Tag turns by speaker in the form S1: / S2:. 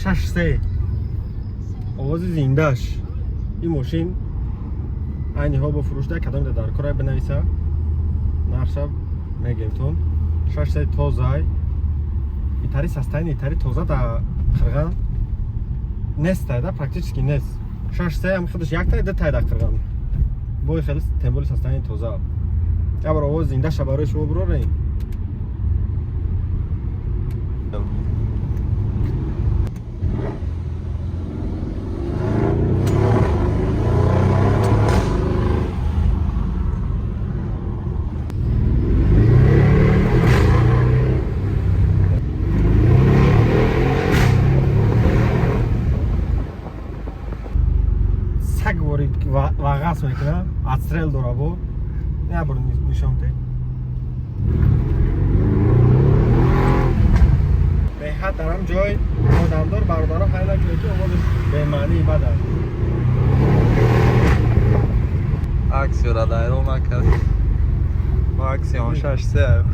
S1: 6.3, овози зиндаш. Ин мошин айни ҳол бо фурӯшда. Кадом дар корай, бинависа, нархша мегемтон. 6.3 тозай, итари состояние, итари тоза да қирған нестай да, практически нест. 6.3 ам худаш яктай, дутай да қирған бой, хеле тем более состояние тоза. Я бор овози зиндаша барои шумо бирорем. Саг вори вағас мекунад, отстрел дора. Бо я бор нишон те, беҳад дарам ҷой одамдор. Бародаро, ҳай накунед, ки овозаш бемаънии бад аст.
S2: Аксиёра дайрон накард. Бо аксион 6.3.